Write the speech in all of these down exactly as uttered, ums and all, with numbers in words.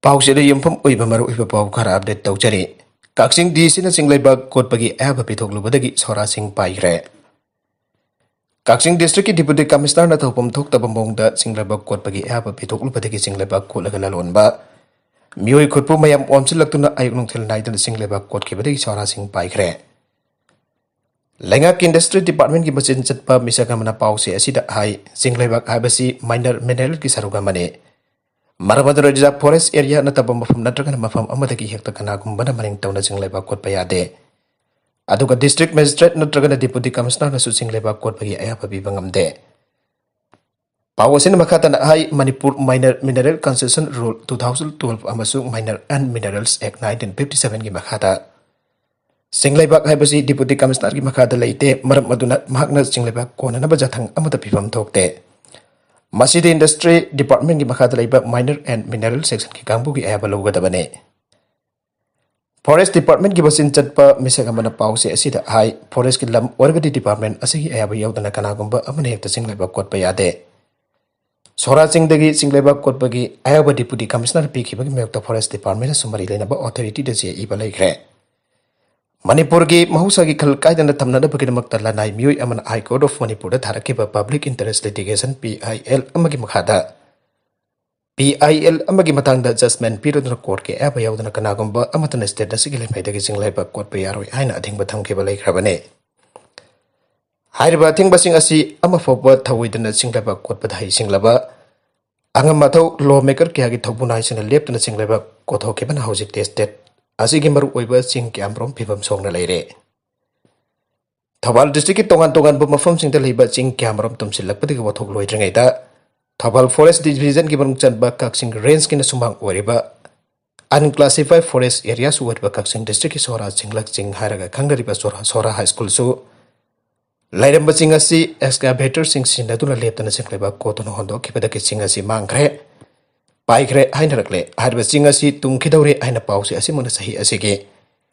ꯄꯥꯎꯁꯤꯗ ꯌꯨꯝꯐꯝ ꯑꯣꯏꯕ ꯃꯔꯨꯑꯣꯏꯕ ꯄꯥꯎ ꯈꯔ ꯑꯞꯗꯦꯠ ꯇꯧꯖꯔꯤ꯫ ꯀꯛꯆꯤꯡ ꯗꯤ ꯁꯤꯅ ꯆꯤꯡꯂꯩꯕꯥꯛ ꯀꯣꯠꯄꯒꯤ ꯑꯌꯥꯕ ꯄꯤꯊꯣꯛꯂꯨꯕꯗꯒꯤ ꯁꯣꯔꯥꯁꯤꯡ ꯄꯥꯏꯈ꯭ꯔꯦ꯫ ꯀꯛꯆꯤꯡ ꯗꯤꯁꯇ꯭ꯔꯤꯛꯀꯤ ꯗꯤꯄꯨꯇꯤ ꯀꯃꯤꯁꯅꯔꯅ ꯇꯧꯐꯝ ꯊꯣꯛꯇꯕ ꯃꯑꯣꯡꯗ ꯆꯤꯡꯂꯩꯕꯥꯛ ꯀꯣꯠꯄꯒꯤ ꯑꯌꯥꯕ ꯄꯤꯊꯣꯛꯂꯨꯕꯗꯒꯤ ꯆꯤꯡꯂꯩꯕꯥꯛ ꯀꯣꯠꯂꯒ ꯂꯂꯣꯟꯕ ꯃꯤꯑꯣꯏ ꯈꯨꯠꯄꯨ ꯃꯌꯥꯝ ꯑꯣꯝꯁꯤꯜꯂꯛꯇꯨꯅ ꯑꯌꯨꯛ ꯅꯨꯡꯊꯤꯜ ꯅꯥꯏꯗꯅ ꯆꯤꯡꯂꯩꯕꯥꯛ ꯀꯣꯠꯈꯤꯕꯗꯒꯤ ꯁꯣꯔꯥꯁꯤꯡ ꯄꯥꯏꯈ꯭ꯔꯦ꯫ ꯂꯩꯉꯥꯛꯀꯤ ꯏꯟꯗꯁꯇ꯭ꯔꯤ ꯗꯤꯄꯥꯔꯠꯃꯦꯟꯒꯤ ꯃꯆꯤꯟ ꯆꯠꯄ ꯃꯤꯁꯛ ꯑꯃꯅ ꯄꯥꯎꯆꯦ ꯑꯁꯤꯗ ꯍꯥꯏ, ꯆꯤꯡꯂꯩꯕꯥꯛ ꯍꯥꯏꯕꯁꯤ ꯃꯥꯏꯅꯔ ꯃꯤꯅꯔꯦꯜꯒꯤ ꯁꯔꯨꯛ ꯑꯃꯅꯤ꯫ ꯃꯔꯝ ꯑꯗꯨꯅ ꯔꯤꯖꯥꯔꯚ ꯐꯣꯔꯦꯁ ꯑꯦꯔꯤꯌꯥ ꯅꯠꯇꯕ ꯃꯐꯝ ꯅꯠꯇ꯭ꯔꯒꯅ ꯃꯐꯝ ꯑꯃꯗꯒꯤ ꯍꯦꯛꯇ ꯀꯅꯥꯒꯨꯝꯕꯅ ꯃꯅꯤꯡ ꯇꯧꯅ ꯆꯤꯡꯂꯩꯕꯥꯛ ꯀꯣꯠꯄ ꯌꯥꯗꯦ꯫ ꯑꯗꯨꯒ ꯗꯤꯁꯇ꯭ꯔꯤꯛ ꯃꯦꯖꯤꯁꯇ꯭ꯔꯦꯠ ꯅꯠꯇ꯭ꯔꯒꯅ ꯗꯤꯄꯨꯇꯤ ꯀꯃꯤꯁꯅꯔꯅꯁꯨ ꯆꯤꯡꯂꯩꯕꯥꯛ ꯀꯣꯠꯄꯒꯤ ꯑꯌꯥꯕ ꯄꯤꯕ ꯉꯝꯗꯦ꯫ ꯄꯥꯎ ꯑꯁꯤꯅ ꯃꯈꯥ ꯇꯥꯅ ꯍꯥꯏ, Manipur minor mineral concession rule two thousand twelve ꯑꯃꯁꯨꯡ minor and minerals act nineteen fifty ꯁꯚꯦꯟꯒꯤ ꯃꯈꯥꯗ ꯆꯤꯡꯂꯩꯕꯥꯛ ꯍꯥꯏꯕꯁꯤ ꯗꯤꯄꯨꯇꯤ ꯀꯃꯤꯁꯅꯔꯒꯤ ꯃꯈꯥꯗ ꯂꯩꯇꯦ꯫ ꯃꯔꯝ ꯑꯗꯨꯅ ꯃꯍꯥꯛꯅ ꯆꯤꯡꯂꯩꯕꯥꯛ ꯀꯣꯟꯅꯅꯕ ꯆꯥꯊꯪ ꯑꯃꯠꯇ ꯄꯤꯐꯝ ꯊꯣꯛꯇꯦ꯫ ꯃꯁꯤꯗꯤ ꯏꯟꯗꯁꯇ꯭ꯔꯤ ꯗꯤꯄꯥꯔꯠꯃꯦꯟꯒꯤ ꯃꯈꯥꯗ ꯂꯩꯕ ꯃꯥꯏꯅꯔ ꯑꯦꯟ ꯃꯤꯅꯔꯦꯜ ꯁꯦꯛꯁꯟꯒꯤ ꯀꯥꯡꯕꯨꯒꯤ ꯑꯌꯥꯕ ꯂꯧꯒꯗꯕꯅꯤ꯫ ꯐꯣꯔꯦꯁ ꯗꯤꯄꯥꯔꯠꯃꯦꯟꯒꯤ ꯃꯆꯤꯟ ꯆꯠꯄ ꯃꯤꯁꯛ ꯑꯃꯅ ꯄꯥꯎꯆꯦ ꯑꯁꯤꯗ ꯍꯥꯏ, ꯐꯣꯔꯦꯁꯀꯤ ꯂꯝ ꯑꯣꯏꯔꯒꯗꯤ ꯗꯤꯄꯥꯔꯠꯃꯦꯟ ꯑꯁꯤꯒꯤ ꯑꯌꯥꯕ ꯌꯥꯎꯗꯅ ꯀꯅꯥꯒꯨꯝꯕ ꯑꯃꯅ ꯍꯦꯛꯇ ꯆꯤꯡꯂꯩꯕꯥꯛ ꯀꯣꯠꯄ ꯌꯥꯗꯦ꯫ ꯁꯣꯔꯥ ꯆꯤꯡꯗꯒꯤ ꯆꯤꯡꯂꯩꯕꯥꯛ ꯀꯣꯠꯄꯒꯤ ꯑꯌꯥꯕ ꯗꯤꯄꯨꯇꯤ ꯀꯃꯤꯁꯅꯔ ꯄꯤꯈꯤꯕꯒꯤ ꯃꯥꯌꯣꯛꯇ ꯐꯣꯔꯦꯁ ꯗꯤꯄꯥꯔꯠꯃꯦꯟꯅꯁꯨ ꯃꯔꯤ ꯂꯩꯅꯕ ꯑꯣꯊꯣꯔꯤꯇꯤꯗ ꯆꯦ ꯏꯕ ꯂꯩꯈ꯭ꯔꯦ꯫ ꯃꯅꯤꯄꯨꯔꯒꯤ ꯃꯍꯧꯁꯥꯒꯤ ꯈꯜ ꯀꯥꯏꯗꯅ ꯊꯝꯅꯅꯕꯒꯤꯗꯃꯛꯇ ꯂꯅꯥꯏ ꯃꯤꯑꯣꯏ ꯑꯃꯅ ꯍꯥꯏ ꯀꯣꯔꯠ ꯑꯣꯐ ꯃꯅꯤꯄꯨꯔꯗ ꯊꯥꯔꯛꯈꯤꯕ public interest litigation, P I L, ꯑꯃꯒꯤ ꯃꯈꯥꯗ, ꯄꯤ ꯑꯥꯏ ꯑꯦꯜ ꯑꯃꯒꯤ ꯃꯇꯥꯡꯗ ꯖꯖꯃꯦꯟ ꯄꯤꯔꯗꯨꯅ ꯀꯣꯔꯠꯀꯤ ꯑꯌꯥꯕ ꯌꯥꯎꯗꯅ ꯀꯅꯥꯒꯨꯝꯕ ꯑꯃꯠꯇꯅ ꯁ꯭ꯇꯦꯠ ꯑꯁꯤꯒꯤ ꯂꯩꯃꯥꯏꯗꯒꯤ ꯆꯤꯡꯂꯩꯕꯥꯛ ꯀꯣꯠꯄ ꯌꯥꯔꯣꯏ ꯍꯥꯏꯅ ꯑꯊꯤꯡꯕ ꯊꯝꯈꯤꯕ ꯂꯩꯈ꯭ꯔꯕꯅꯤ꯫ ꯍꯥꯏꯔꯤꯕ ꯑꯊꯤꯡꯕꯁꯤꯡ ꯑꯁꯤ ꯑꯃ ꯐꯥꯎꯕ ꯊꯧꯑꯣꯏꯗꯅ ꯆꯤꯡꯂꯩꯕꯥꯛ ꯀꯣꯠꯄꯗ ꯍꯩꯁꯤꯡꯂꯕ ꯑꯉꯝ ꯑꯊꯧ ꯂꯣ ꯃꯦꯀꯔ ꯀꯌꯥꯒꯤ ꯊꯧꯕꯨ ꯅꯥꯏꯁꯤꯅ ꯂꯦꯞꯇꯅ ꯆꯤꯡꯂꯩꯕꯥꯛ ꯀꯣꯠꯊꯣꯛꯈꯤꯕꯅ ꯍꯧꯖꯤꯛꯇꯤ ꯁ꯭ꯇꯦꯠ ꯑꯁꯤꯒꯤ ꯃꯔꯨꯑꯣꯏꯕ ꯆꯤꯡ ꯀꯌꯥꯃꯔꯨꯝ ꯐꯤꯕꯝ ꯁꯣꯛꯅ ꯂꯩꯔꯦ꯫ ꯊꯧꯕꯥꯜ ꯗꯤꯁꯇ꯭ꯔꯤꯛꯀꯤ ꯇꯣꯉꯥꯟ ꯇꯣꯉꯥꯟꯕ ꯃꯐꯝꯁꯤꯡꯗ ꯂꯩꯕ ꯆꯤꯡ ꯀꯌꯥꯃꯔꯨꯝ ꯇꯨꯝꯁꯤꯜꯂꯛꯄꯗꯒꯤ ꯋꯥꯊꯣꯛ ꯂꯣꯏꯗ꯭ꯔꯤꯉꯩꯗ ꯊꯧꯕꯥꯜ ꯐꯣꯔꯦꯁ ꯗꯤꯚꯤꯖꯟꯒꯤ ꯃꯅꯨꯡ ꯆꯟꯕ ꯀꯛꯆꯤꯡ ꯔꯦꯟꯖꯀꯤꯅ ꯁꯨꯃꯥꯡ ꯑꯣꯏꯔꯤꯕ ꯑꯟꯀ꯭ꯂꯥꯁꯤꯐꯥꯏ ꯐꯣꯔꯦꯁ ꯑꯦꯔꯤꯌꯥꯁꯨ ꯑꯣꯏꯔꯤꯕ ꯀꯛꯆꯤꯡ ꯗꯤꯁꯇ꯭ꯔꯤꯛꯀꯤ ꯁꯣꯔꯥ ꯆꯤꯡꯂꯛ ꯆꯤꯡ ꯍꯥꯏꯔꯒ ꯈꯪꯅꯔꯤꯕ ꯁꯣꯔꯥ, ꯁꯣꯔꯥ ꯍꯥꯏ ꯁ꯭ꯀꯨꯜꯁꯨ ꯂꯩꯔꯝꯕꯁꯤꯡ ꯑꯁꯤ ꯑꯦꯛꯁꯀꯥꯚꯦꯇꯔꯁꯤꯡ ꯁꯤꯖꯤꯟꯅꯗꯨꯅ ꯂꯦꯞꯇꯅ ꯆꯤꯡꯂꯩꯕꯥꯛ ꯀꯣꯠꯇꯨꯅ ꯍꯣꯟꯗꯣꯛꯈꯤꯕꯗꯒꯤ ꯆꯤꯡ ꯑꯁꯤ ꯃꯥꯡꯈ꯭ꯔꯦ, ꯄꯥꯏꯈ꯭ꯔꯦ ꯍꯥꯏꯅꯔꯛꯂꯦ꯫ ꯍꯥꯏꯔꯤꯕ ꯆꯤꯡ ꯑꯁꯤ ꯇꯨꯝꯈꯤꯗꯧꯔꯦ ꯍꯥꯏꯅ ꯄꯥꯎꯁꯤ ꯑꯁꯤꯃꯛꯅ ꯆꯍꯤ ꯑꯁꯤꯒꯤ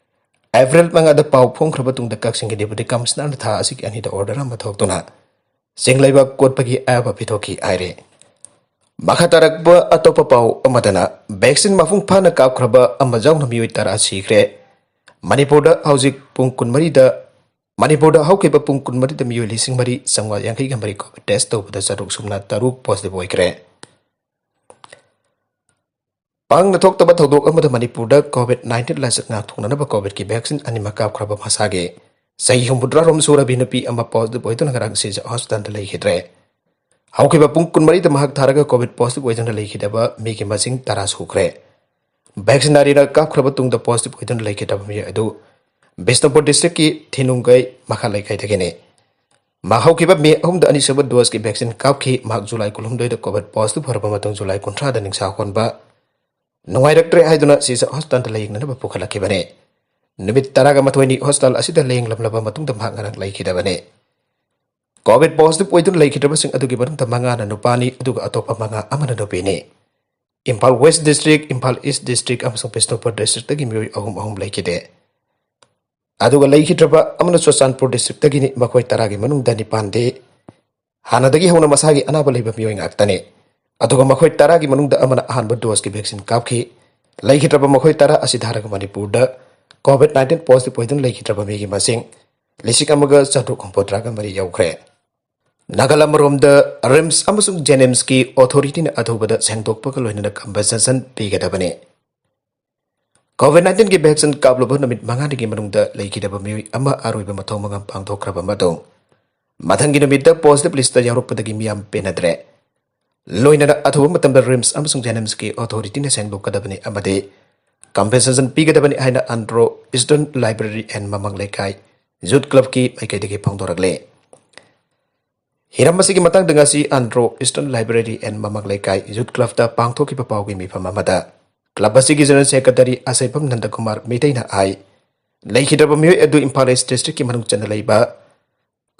ꯑꯦꯄ꯭ꯔꯤꯜ ꯃꯉꯥꯗ ꯄꯥꯎ ꯐꯣꯡꯈ꯭ꯔꯕ ꯃꯇꯨꯡꯗ ꯀꯛꯆꯤꯡꯒꯤ ꯗꯤꯄꯨꯇꯤ ꯀꯃꯤꯁꯅꯔꯅ ꯊꯥ ꯑꯁꯤꯒꯤ ꯑꯅꯤꯗ ꯑꯣꯔꯗꯔ ꯑꯃ ꯊꯣꯛꯇꯨꯅ ꯆꯤꯡꯂꯩꯕꯥꯛ ꯀꯣꯠꯄꯒꯤ ꯑꯌꯥꯕ ꯄꯤꯊꯣꯛꯈꯤ ꯍꯥꯏꯔꯦ꯫ ꯃꯈꯥ ꯇꯥꯔꯛꯄ ꯑꯇꯣꯞꯄ ꯄꯥꯎ ꯑꯃꯗꯅ, ꯚꯦꯛꯁꯤꯟ ꯃꯄꯨꯡ ꯐꯥꯅ ꯀꯥꯞꯈ꯭ꯔꯕ ꯑꯃ ꯌꯥꯎꯅ ꯃꯤꯑꯣꯏ ꯇꯔꯥ ꯁꯤꯈ꯭ꯔꯦ꯫ ꯃꯅꯤꯄꯨꯔꯗ ꯍꯧꯖꯤꯛ ꯄꯨꯡ ꯀꯨꯟꯃꯔꯤꯗ, ꯃꯅꯤꯄꯨꯔꯗ ꯍꯧꯈꯤꯕ ꯄꯨꯡ ꯀꯨꯟꯃꯔꯤꯗ ꯃꯤꯑꯣꯏ ꯂꯤꯁꯤꯡ ꯃꯔꯤ ꯆꯥꯝꯃꯉꯥ ꯌꯥꯡꯈꯩꯒ ꯃꯔꯤ ꯀꯣꯚꯤꯗ ꯇꯦꯁ ꯇꯧꯕꯗ ꯆꯥꯇ꯭ꯔꯨꯛ ꯁꯨꯞꯅ ꯇꯔꯨꯛ ꯄꯣꯖꯤꯇꯤꯚ ꯑꯣꯏꯈ꯭ꯔꯦ꯫ ꯄꯥꯡꯅ ꯊꯣꯛꯇꯕ ꯊꯧꯗꯣꯛ ꯑꯃꯗ ꯃꯅꯤꯄꯨꯔꯗ ꯀꯣꯚꯤꯗ ꯅꯥꯏꯟꯇꯤꯟ ꯂꯥꯏꯆꯠ ꯉꯥꯛꯊꯣꯛꯅꯅꯕ ꯀꯣꯚꯤꯗꯀꯤ ꯚꯦꯛꯁꯤꯟ ꯑꯅꯤꯃꯛ ꯀꯥꯞꯈ꯭ꯔꯕ ꯃꯁꯥꯒꯤ ꯆꯍꯤ ꯍꯨꯝꯐꯨꯇꯔꯥꯔꯣꯝ ꯁꯨꯔꯕꯤ ꯅꯨꯄꯤ ꯑꯃ ꯄꯣꯖꯤꯇꯤꯚ ꯑꯣꯏꯗꯨꯅ ꯉꯔꯥꯡ ꯁꯤꯖ ꯍꯣꯁꯄꯤꯇꯥꯜꯗ ꯂꯩꯈꯤꯗ꯭ꯔꯦ꯫ ꯍꯧꯈꯤꯕ ꯄꯨꯡ ꯀꯨꯟꯃꯔꯤꯗ ꯃꯍꯥꯛ ꯊꯥꯔꯒ ꯀꯣꯚꯤꯗ ꯄꯣꯖꯤꯇꯤꯚ ꯑꯣꯏꯗꯨꯅ ꯂꯩꯈꯤꯗꯕ ꯃꯤꯒꯤ ꯃꯁꯤꯡ ꯇꯔꯥ ꯁꯨꯈ꯭ꯔꯦ꯫ ꯚꯦꯛꯁꯤꯟ ꯑꯅꯤꯔꯛ ꯀꯥꯞꯈ꯭ꯔꯕ ꯇꯨꯡꯗ ꯄꯣꯖꯤꯇꯤꯚ ꯑꯣꯏꯗꯨꯅ ꯂꯩꯈꯤꯗꯕ ꯃꯤꯑꯣꯏ ꯑꯗꯨ ꯕꯤꯁꯅꯨꯄꯨꯔ ꯗꯤꯁꯇ꯭ꯔꯤꯛꯀꯤ ꯊꯤꯅꯨꯡꯒꯩ ꯃꯈꯥ ꯂꯩꯀꯥꯏꯗꯒꯤꯅꯤ꯫ ꯃꯍꯥꯛ ꯍꯧꯈꯤꯕ ꯃꯦ ꯑꯍꯨꯝꯗ ꯑꯅꯤꯁꯨꯕ ꯗꯣꯁꯀꯤ ꯚꯦꯛꯁꯤꯟ ꯀꯥꯞꯈꯤ꯫ ꯃꯍꯥꯛ ꯖꯨꯂꯥꯏ ꯀꯨꯟꯍꯨꯝꯗꯣꯏꯗ ꯀꯣꯚꯤꯗ ꯄꯣꯖꯤꯇꯤꯚ ꯑꯣꯏꯔꯕ ꯃꯇꯨꯡ ꯖꯨꯂꯥꯏ ꯀꯨꯟꯊ꯭ꯔꯥꯗ ꯅꯤꯡꯁꯥ ꯍꯣꯟꯕ ꯅꯨꯡꯉꯥꯏꯔꯛꯇ꯭ꯔꯦ ꯍꯥꯏꯗꯨꯅ ꯁꯤꯖ ꯍꯣꯁꯄꯤꯇꯥꯜꯗ ꯂꯥꯌꯦꯡꯅꯅꯕ ꯄꯨꯈꯠꯂꯛꯈꯤꯕꯅꯤ꯫ ꯅꯨꯃꯤꯠ ꯇꯔꯥꯒ ꯃꯥꯊꯣꯏꯅꯤ ꯍꯣꯁꯄꯤꯇꯥꯜ ꯑꯁꯤꯗ ꯂꯥꯌꯦꯡꯂꯝꯂꯕ ꯃꯇꯨꯡꯗ ꯃꯍꯥꯛ ꯉꯔꯥꯡ ꯂꯩꯈꯤꯗꯕꯅꯤ꯫ ꯀꯣꯚꯤꯗ ꯄꯣꯖꯤꯇꯤꯚ ꯑꯣꯏꯗꯨꯅ ꯂꯩꯈꯤꯗ꯭ꯔꯕꯁꯤꯡ ꯑꯗꯨꯒꯤ ꯃꯅꯨꯡꯗ ꯃꯉꯥꯅ ꯅꯨꯄꯥꯅꯤ, ꯑꯗꯨꯒ ꯑꯇꯣꯞꯄ ꯃꯉꯥ ꯑꯃꯅ ꯅꯨꯄꯤꯅꯤ꯫ ꯏꯝꯐꯥꯜ ꯋꯦꯁ ꯗꯤꯁꯇ꯭ꯔꯤꯛ, ꯏꯝꯐꯥꯜ ꯏꯁ ꯗꯤꯁꯇ꯭ꯔꯤꯛ ꯑꯃꯁꯨꯡ ꯕꯤꯁꯅꯨꯄꯨꯔ ꯗꯤꯁꯇ꯭ꯔꯤꯛꯇꯒꯤ ꯃꯤꯑꯣꯏ ꯑꯍꯨꯝ ꯑꯍꯨꯝ ꯂꯩꯈꯤꯗꯦ꯫ ꯑꯗꯨꯒ ꯂꯩꯈꯤꯗ꯭ꯔꯕ ꯑꯃꯅ ꯆꯨꯔꯆꯥꯟꯄꯨꯔ ꯗꯤꯁꯇ꯭ꯔꯤꯛꯇꯒꯤꯅꯤ꯫ ꯃꯈꯣꯏ ꯇꯔꯥꯒꯤ ꯃꯅꯨꯡꯗ ꯅꯤꯄꯥꯟꯗꯤ ꯍꯥꯟꯅꯗꯒꯤ ꯍꯧꯅ ꯃꯁꯥꯒꯤ ꯑꯅꯥꯕ ꯂꯩꯕ ꯃꯤꯑꯣꯏ ꯉꯥꯛꯇꯅꯤ꯫ ꯑꯗꯨꯒ ꯃꯈꯣꯏ ꯇꯔꯥꯒꯤ ꯃꯅꯨꯡꯗ ꯑꯃꯅ ꯑꯍꯥꯟꯕ ꯗꯣꯁꯀꯤ ꯚꯦꯛꯁꯤꯟ ꯀꯥꯞꯈꯤ꯫ ꯂꯩꯈꯤꯗ꯭ꯔꯕ ꯃꯈꯣꯏ ꯇꯔꯥ ꯑꯁꯤ ꯊꯥꯔꯒ ꯃꯅꯤꯄꯨꯔꯗ ꯀꯣꯚꯤꯗ ꯅꯥꯏꯟꯇꯤꯟ ꯄꯣꯖꯤꯇꯤꯚ ꯑꯣꯏꯗꯨꯅ ꯂꯩꯈꯤꯗ꯭ꯔꯕ ꯃꯤꯒꯤ ꯃꯁꯤꯡ ꯂꯤꯁꯤꯡ ꯑꯃꯒ ꯆꯥꯇ꯭ꯔꯨꯛ ꯍꯨꯝꯐꯨꯇꯔꯥꯒ ꯃꯔꯤ ꯌꯧꯈ꯭ꯔꯦ꯫ ꯅꯥꯒꯥꯂꯦꯟ ꯑꯃꯔꯣꯝꯗ ꯔꯤꯝꯁ ꯑꯃꯁꯨꯡ ꯖꯦꯅꯤꯝꯁꯀꯤ ꯑꯣꯊꯣꯔꯤꯇꯤꯅ ꯑꯊꯨꯕꯗ ꯁꯦꯡꯗꯣꯛꯄꯒ ꯂꯣꯏꯅꯅ ꯀꯝꯄꯦꯟꯁꯦꯁꯟ ꯄꯤꯒꯗꯕꯅꯤ꯫ ꯀꯣꯚꯤꯗ ꯅꯥꯏꯟꯇꯤꯟꯒꯤ ꯚꯦꯛꯁꯤꯟ ꯀꯥꯞꯂꯨꯕ ꯅꯨꯃꯤꯠ ꯃꯉꯥꯅꯤꯒꯤ ꯃꯅꯨꯡꯗ ꯂꯩꯈꯤꯗꯕ ꯃꯤꯑꯣꯏ ꯑꯃ ꯑꯔꯣꯏꯕ ꯃꯊꯧ ꯃꯉꯝ ꯄꯥꯡꯊꯣꯛꯈ꯭ꯔꯕ ꯃꯇꯨꯡ, ꯃꯊꯪꯒꯤ ꯅꯨꯃꯤꯠꯇ ꯄꯣꯖꯤꯇꯤꯚ ꯂꯤꯁꯇ ꯌꯥꯎꯔꯛꯄꯗꯒꯤ ꯃꯤꯌꯥꯝ ꯄꯦꯟꯅꯗ꯭ꯔꯦ꯫ ꯂꯣꯏꯅꯅ ꯑꯊꯨꯕ ꯃꯇꯝꯗ ꯔꯤꯝꯁ ꯑꯃꯁꯨꯡ ꯖꯦꯅꯤꯝꯁꯀꯤ ꯑꯣꯊꯣꯔꯤꯇꯤꯅ ꯁꯦꯡꯗꯣꯛꯀꯗꯕꯅꯤ ꯑꯃꯗꯤ ꯀꯝꯄꯦꯟꯁꯦꯁꯟ ꯄꯤꯒꯗꯕꯅꯤ ꯍꯥꯏꯅ ꯑꯟꯗ꯭ꯔꯣ ꯏꯁꯇꯔꯟ ꯂꯥꯏꯕ꯭ꯔꯦꯔꯤ ꯑꯦꯟ ꯃꯃꯥꯡ ꯂꯩꯀꯥꯏ ꯌꯨꯠ ꯀ꯭ꯂꯕꯀꯤ ꯃꯥꯏꯀꯩꯗꯒꯤ ꯐꯣꯡꯗꯣꯔꯛꯂꯦ꯫ ꯍꯤꯔꯝ ꯑꯁꯤꯒꯤ ꯃꯇꯥꯡꯗ ꯉꯁꯤ ꯑꯟꯗ꯭ꯔꯣ ꯏꯁꯇꯔꯟ ꯂꯥꯏꯕ꯭ꯔꯦꯔꯤ ꯑꯦꯟ ꯃꯃꯥꯡ ꯂꯩꯀꯥꯏ ꯌꯨꯠ ꯀ꯭ꯂꯕꯇ ꯄꯥꯡꯊꯣꯛꯈꯤꯕ ꯄꯥꯎꯒꯤ ꯃꯤꯐꯝ ꯑꯃꯗ ꯀ꯭ꯂꯕ ꯑꯁꯤꯒꯤ ꯖꯦꯅꯔꯦꯜ ꯁꯦꯀ꯭ꯔꯦꯇꯔꯤ ꯑꯁꯩꯐꯝ ꯅꯟꯗꯀꯨꯃꯥꯔ ꯃꯤꯇꯩꯅ ꯍꯥꯏ, ꯂꯩꯈꯤꯗ꯭ꯔꯕ ꯃꯤꯑꯣꯏ ꯑꯗꯨ ꯏꯝꯐꯥꯜ ꯏꯁ ꯗꯤꯁꯇ꯭ꯔꯤꯛꯀꯤ ꯃꯅꯨꯡ ꯆꯟꯅ ꯂꯩꯕ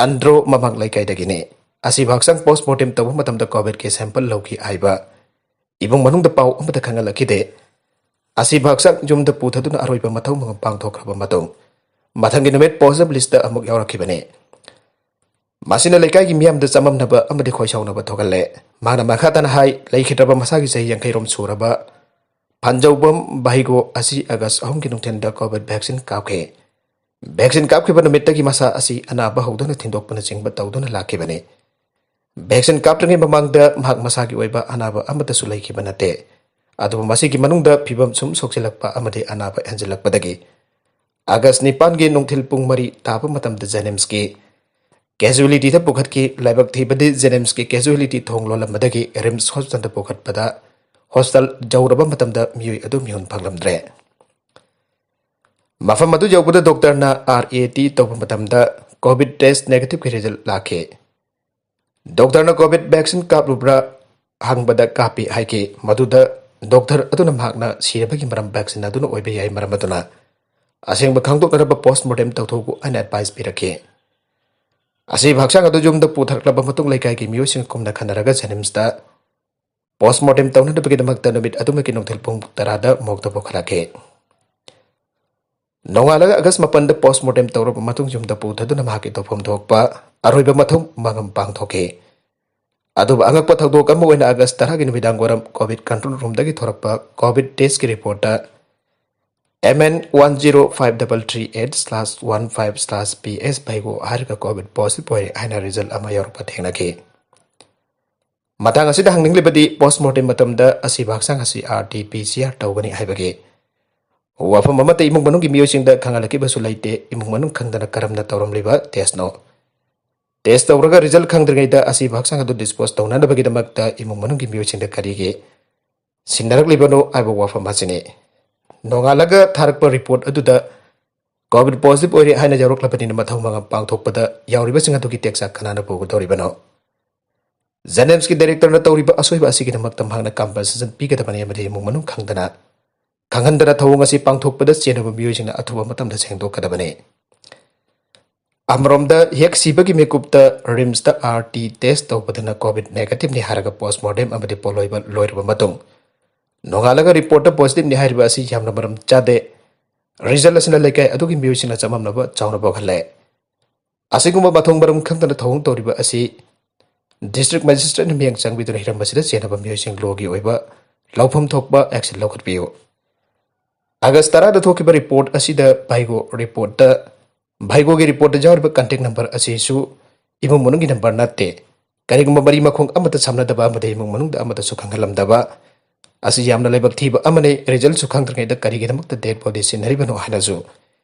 ꯑꯟꯗ꯭ꯔꯣ ꯃꯃꯥꯡ ꯂꯩꯀꯥꯏꯗꯒꯤꯅꯤ꯫ ꯑꯁꯤꯕ ꯍꯛꯆꯥꯡ ꯄꯣꯁꯃꯣꯔꯇꯦꯝ ꯇꯧꯕ ꯃꯇꯝꯗ ꯀꯣꯚꯤꯗꯀꯤ ꯁꯦꯝꯄꯜ ꯂꯧꯈꯤ ꯍꯥꯏꯕ ꯏꯃꯨꯡ ꯃꯅꯨꯡꯗ ꯄꯥꯎ ꯑꯃꯠꯇ ꯈꯪꯍꯜꯂꯛꯈꯤꯗꯦ꯫ ꯑꯁꯤꯕ ꯍꯛꯆꯥꯡ ꯌꯨꯝꯗ ꯄꯨꯊꯗꯨꯅ ꯑꯔꯣꯏꯕ ꯃꯊꯧ ꯃꯉꯝ ꯄꯥꯡꯊꯣꯛꯈ꯭ꯔꯕ ꯃꯇꯨꯡ, ꯃꯊꯪꯒꯤ ꯅꯨꯃꯤꯠ ꯄꯣꯖꯤꯇꯤꯚ ꯂꯤꯁꯇ ꯑꯃꯨꯛ ꯌꯥꯎꯔꯛꯈꯤꯕꯅꯤ꯫ ꯃꯁꯤꯅ ꯂꯩꯀꯥꯏꯒꯤ ꯃꯤꯌꯥꯝꯗ ꯆꯃꯝꯅꯕ ꯑꯃꯗꯤ ꯈꯣꯏꯁꯥꯎꯅꯕ ꯊꯣꯛꯍꯜꯂꯦ꯫ ꯃꯍꯥꯛꯅ ꯃꯈꯥ ꯇꯥꯅ ꯍꯥꯏ, ꯂꯩꯈꯤꯗ꯭ꯔꯕ ꯃꯁꯥꯒꯤ ꯆꯍꯤ ꯌꯥꯡꯈꯩ ꯔꯣꯝ ꯁꯨꯔꯕ ꯐꯟꯖꯧꯕꯝ ꯚꯥꯏꯒꯣ ꯑꯁꯤ ꯑꯥꯒꯁ ꯑꯍꯨꯝꯒꯤ ꯅꯨꯡꯊꯤꯜꯗ ꯀꯣꯚꯤꯗ ꯚꯦꯛꯁꯤꯟ ꯀꯥꯞꯈꯤ꯫ ꯚꯦꯛꯁꯤꯟ ꯀꯥꯞꯈꯤꯕ ꯅꯨꯃꯤꯠꯇꯒꯤ ꯃꯁꯥ ꯑꯁꯤ ꯑꯅꯥꯕ ꯍꯧꯗꯨꯅ ꯊꯤꯟꯗꯣꯛꯄꯅꯆꯤꯡꯕ ꯇꯧꯗꯨꯅ ꯂꯥꯛꯈꯤꯕꯅꯤ꯫ ꯚꯦꯛꯁꯤꯟ ꯀꯥꯞꯇ꯭ꯔꯤꯉꯩ ꯃꯃꯥꯡꯗ ꯃꯍꯥꯛ ꯃꯁꯥꯒꯤ ꯑꯣꯏꯕ ꯑꯅꯥꯕ ꯑꯃꯠꯇꯁꯨ ꯂꯩꯈꯤꯕ ꯅꯠꯇꯦ꯫ ꯑꯗꯨꯕꯨ ꯃꯁꯤꯒꯤ ꯃꯅꯨꯡꯗ ꯐꯤꯕꯝ ꯁꯨꯝ ꯁꯣꯛꯆꯤꯜꯂꯛꯄ ꯑꯃꯗꯤ ꯑꯅꯥꯕ ꯍꯦꯟꯖꯤꯜꯂꯛꯄꯗꯒꯤ ꯑꯥꯒꯁ ꯅꯤꯄꯥꯟꯒꯤ ꯅꯨꯡꯊꯤꯜ ꯄꯨꯡ ꯃꯔꯤ ꯇꯥꯕ ꯃꯇꯝꯗ ꯖꯦꯅꯤꯝꯁꯀꯤ ꯀꯦꯖꯨꯋꯦꯂꯤꯇꯤꯗ ꯄꯨꯈꯠꯈꯤ꯫ ꯂꯥꯏꯕꯛ ꯊꯤꯕꯗꯤ ꯖꯦꯅꯤꯝꯁꯀꯤ ꯀꯦꯖꯨꯋꯦꯂꯤꯇꯤ ꯊꯣꯡ ꯂꯣꯜꯂꯝꯕꯗꯒꯤ ꯔꯤꯝꯁ ꯍꯣꯁꯄꯤꯇꯥꯜꯗ ꯄꯨꯈꯠꯄꯗ ꯍꯣꯁꯄꯤꯇꯥꯜ ꯌꯧꯔꯕ ꯃꯇꯝꯗ ꯃꯤꯑꯣꯏ ꯑꯗꯨ ꯃꯤꯍꯨꯟ ꯐꯪꯂꯝꯗ꯭ꯔꯦ꯫ ꯃꯐꯝ ꯑꯗꯨ ꯌꯧꯕꯗ ꯗꯣꯛꯇꯔꯅ ꯑꯥꯔ ꯑꯦ ꯇꯤ ꯇꯧꯕ ꯃꯇꯝꯗ ꯀꯣꯚꯤꯗ ꯇꯦꯁ ꯅꯦꯒꯦꯇꯤꯚꯀꯤ ꯔꯤꯖꯜ ꯂꯥꯛꯈꯤ꯫ ꯗꯣꯛꯇꯔꯅ ꯀꯣꯚꯤꯗ ꯚꯦꯛꯁꯤꯟ ꯀꯥꯞꯂꯨꯕ꯭ꯔꯥ ꯍꯪꯕꯗ ꯀꯥꯞꯄꯤ ꯍꯥꯏꯈꯤ꯫ ꯃꯗꯨꯗ ꯗꯣꯛꯇꯔ ꯑꯗꯨꯅ ꯃꯍꯥꯛꯅ ꯁꯤꯔꯕꯒꯤ ꯃꯔꯝ ꯚꯦꯛꯁꯤꯟ ꯑꯗꯨꯅ ꯑꯣꯏꯕ ꯌꯥꯏ, ꯃꯔꯝ ꯑꯗꯨꯅ ꯑꯁꯦꯡꯕ ꯈꯪꯗꯣꯛꯅꯅꯕ ꯄꯣꯁꯃꯣꯔꯇꯦꯝ ꯇꯧꯊꯣꯛꯎ ꯍꯥꯏꯅ ꯑꯦꯗꯚꯥꯏꯁ ꯄꯤꯔꯛꯈꯤ꯫ ꯑꯁꯤꯕ ꯍꯛꯆꯥꯡ ꯑꯗꯨ ꯌꯨꯝꯗ ꯄꯨꯊꯔꯛꯂꯕ ꯃꯇꯨꯡ ꯂꯩꯀꯥꯏꯒꯤ ꯃꯤꯑꯣꯏꯁꯤꯡꯒ ꯈꯨꯝꯅ ꯈꯟꯅꯔꯒ ꯖꯦꯅꯤꯝꯁꯇ ꯄꯣꯁꯃꯣꯔꯇꯦꯝ ꯇꯧꯅꯅꯕꯒꯤꯗꯃꯛꯇ ꯅꯨꯃꯤꯠ ꯑꯗꯨꯃꯛꯀꯤ ꯅꯨꯡꯊꯤꯜ ꯄꯨꯡ ꯇꯔꯥꯗ ꯃꯣꯔꯒꯇ ꯄꯨꯈꯠꯂꯛꯈꯤ꯫ ꯅꯣꯡꯉꯥꯜꯂꯒ ꯑꯥꯒꯁ ꯃꯥꯄꯟꯗ ꯄꯣꯁꯃꯣꯔꯇꯦꯝ ꯇꯧꯔꯕ ꯃꯇꯨꯡ ꯌꯨꯝꯗ ꯄꯨꯊꯗꯨꯅ ꯃꯍꯥꯛꯀꯤ ꯇꯧꯐꯝ ꯊꯣꯛꯄ ꯑꯔꯣꯏꯕ ꯃꯊꯧ ꯃꯉꯝ ꯄꯥꯡꯊꯣꯛꯈꯤ꯫ ꯑꯗꯨꯕꯨ ꯑꯉꯛꯄ ꯊꯧꯗꯣꯛ ꯑꯃ ꯑꯣꯏꯅ ꯑꯥꯒꯁ ꯇꯔꯥꯒꯤ ꯅꯨꯃꯤꯗꯥꯡ ꯋꯥꯏꯔꯝ ꯀꯣꯚꯤꯗ ꯀꯟꯇ꯭ꯔꯣꯜ ꯔꯨꯝꯗꯒꯤ ꯊꯣꯔꯛꯄ ꯀꯣꯚꯤꯗ ꯇꯦꯁꯀꯤ ꯔꯤꯄꯣꯔꯠꯇ M N one zero five double three eight slash one five slash P S ꯚꯥꯏꯒꯣ ꯍꯥꯏꯔꯒ ꯀꯣꯚꯤꯗ ꯄꯣꯖꯤꯇꯤꯚ ꯑꯣꯏꯔꯦ ꯍꯥꯏꯅ ꯔꯤꯖꯜ ꯑꯃ ꯌꯧꯔꯛꯄ ꯊꯦꯡꯅꯈꯤ꯫ ꯃꯇꯥꯡ ꯑꯁꯤꯗ ꯍꯪꯅꯤꯡꯂꯤꯕꯗꯤ ꯄꯣꯁꯃꯣꯔꯇꯦꯝ ꯃꯇꯝꯗ ꯑꯁꯤꯕ ꯍꯛꯆꯥꯡ ꯑꯁꯤ R T P C R ꯇꯧꯒꯅꯤ ꯍꯥꯏꯕꯒꯤ ꯋꯥꯐꯝ ꯑꯃꯠꯇ ꯏꯃꯨꯡ ꯃꯅꯨꯡꯒꯤ ꯃꯤꯑꯣꯏꯁꯤꯡꯗ ꯈꯪꯍꯜꯂꯛꯈꯤꯕꯁꯨ ꯂꯩꯇꯦ꯫ ꯏꯃꯨꯡ ꯃꯅꯨꯡ ꯈꯪꯗꯅ ꯀꯔꯝꯅ ꯇꯧꯔꯝꯂꯤꯕ ꯇꯦꯁꯅꯣ? ꯇꯦꯁ ꯇꯧꯔꯒ ꯔꯤꯖꯜ ꯈꯪꯗ꯭ꯔꯤꯉꯩꯗ ꯑꯁꯤꯕ ꯍꯛꯆꯥꯡ ꯑꯗꯨ ꯗꯤꯁꯄꯣꯖ ꯇꯧꯅꯅꯕꯒꯤꯗꯃꯛꯇ ꯏꯃꯨꯡ ꯃꯅꯨꯡꯒꯤ ꯃꯤꯑꯣꯏꯁꯤꯡꯗ ꯀꯔꯤꯒꯤ ꯁꯤꯡꯅꯔꯛꯂꯤꯕꯅꯣ ꯍꯥꯏꯕ ꯋꯥꯐꯝ ꯑꯁꯤꯅꯤ꯫ ꯅꯣꯡꯉꯥꯜꯂꯒ ꯊꯥꯔꯛꯄ ꯔꯤꯄꯣꯔꯠ ꯑꯗꯨꯗ ꯀꯣꯚꯤꯗ ꯄꯣꯖꯤꯇꯤꯚ ꯑꯣꯏꯔꯦ ꯍꯥꯏꯅ ꯌꯥꯎꯔꯛꯂꯕꯅꯤꯅ ꯃꯊꯧ ꯃꯉꯝ ꯄꯥꯡꯊꯣꯛꯄꯗ ꯌꯥꯎꯔꯤꯕꯁꯤꯡ ꯑꯗꯨꯒꯤ ꯇꯦꯛꯆꯥꯛ ꯀꯅꯥꯅ ꯄꯨꯒꯗꯧꯔꯤꯕꯅꯣ? ꯖꯦꯅꯤꯝꯁꯀꯤ ꯗꯥꯏꯔꯦꯛꯇꯔꯅ ꯇꯧꯔꯤꯕ ꯑꯁꯣꯏꯕ ꯑꯁꯤꯒꯤꯗꯃꯛꯇ ꯃꯍꯥꯛꯅ ꯀꯝꯄꯦꯟꯁꯦꯁꯟ ꯄꯤꯒꯗꯕꯅꯤ ꯑꯃꯗꯤ ꯏꯃꯨꯡ ꯃꯅꯨꯡ ꯈꯪꯗꯅ ꯈꯪꯍꯟꯗꯅ ꯊꯧꯑꯣꯡ ꯑꯁꯤ ꯄꯥꯡꯊꯣꯛꯄꯗ ꯆꯦꯟꯅꯕ ꯃꯤꯑꯣꯏꯁꯤꯡꯅ ꯑꯊꯨꯕ ꯃꯇꯝꯗ ꯁꯦꯡꯗꯣꯛꯀꯗꯕꯅꯤ꯫ ꯑꯃꯔꯣꯝꯗ ꯍꯦꯛ ꯁꯤꯕꯒꯤ ꯃꯤꯀꯨꯞꯇ ꯔꯤꯝꯁꯇ ꯑꯥꯔ ꯇꯤ ꯇꯦꯁ ꯇꯧꯕꯗꯅ ꯀꯣꯚꯤꯗ ꯅꯦꯒꯦꯇꯤꯚꯅꯤ ꯍꯥꯏꯔꯒ ꯄꯣꯁꯃꯣꯔꯇꯦꯝ ꯑꯃꯗꯤ ꯄꯣꯠꯂꯣꯏꯕ ꯂꯣꯏꯔꯕ ꯃꯇꯨꯡ ꯅꯣꯡꯉꯥꯜꯂꯒ ꯔꯤꯄꯣꯔꯠꯇ ꯄꯣꯖꯤꯇꯤꯚꯅꯤ ꯍꯥꯏꯔꯤꯕ ꯑꯁꯤ ꯌꯥꯝꯅ ꯃꯔꯝ ꯆꯥꯗꯦ꯫ ꯔꯤꯖꯜ ꯑꯁꯤꯅ ꯂꯩꯀꯥꯏ ꯑꯗꯨꯒꯤ ꯃꯤꯑꯣꯏꯁꯤꯡꯅ ꯆꯃꯝꯅꯕ ꯆꯥꯎꯅ ꯄꯣꯛꯍꯜꯂꯦ꯫ ꯑꯁꯤꯒꯨꯝꯕ ꯃꯊꯣꯡ ꯃꯔꯝ ꯈꯪꯗꯅ ꯊꯧꯑꯣꯡ ꯇꯧꯔꯤꯕ ꯑꯁꯤ district magistrateꯅ ꯃꯤꯠꯌꯦꯡ ꯆꯪꯕꯤꯗꯨꯅ ꯍꯤꯔꯝ ꯑꯁꯤꯗ ꯆꯦꯟꯅꯕ ꯃꯤꯑꯣꯏꯁꯤꯡ lawꯒꯤ ꯑꯣꯏꯕ ꯂꯧꯐꯝ ꯊꯣꯛꯄ action ꯂꯧꯈꯠꯄꯤꯌꯨ꯫ ꯑꯥꯒꯁ ꯇꯔꯥꯗ ꯊꯣꯛꯈꯤꯕ report ꯑꯁꯤꯗ ꯚꯥꯏꯒꯣ reportꯇ, ꯚꯥꯏꯒꯣꯒꯤ reportꯇ ꯌꯥꯎꯔꯤꯕ contact number ꯑꯁꯤꯁꯨ ꯏꯃꯨꯡ ꯃꯅꯨꯡꯒꯤ number ꯅꯠꯇꯦ꯫ ꯀꯔꯤꯒꯨꯝꯕ ꯃꯔꯤ ꯃꯈꯣꯡ ꯑꯃꯠꯇ ꯁꯝꯅꯗꯕ ꯑꯃꯗꯤ ꯏꯃꯨꯡ ꯃꯅꯨꯡꯗ ꯑꯃꯠꯇꯁꯨ ꯈꯪꯍꯜꯂꯝꯗꯕ ꯑꯁꯤ ꯌꯥꯝꯅ ꯂꯥꯏꯕꯛ ꯊꯤꯕ ꯑꯃꯅꯤ꯫ Resultꯁꯨ ꯈꯪꯗ꯭ꯔꯤꯉꯩꯗ ꯀꯔꯤꯒꯤꯗꯃꯛꯇ dead body ꯁꯤꯟꯅꯔꯤꯕꯅꯣ ꯍꯥꯏꯅꯁꯨ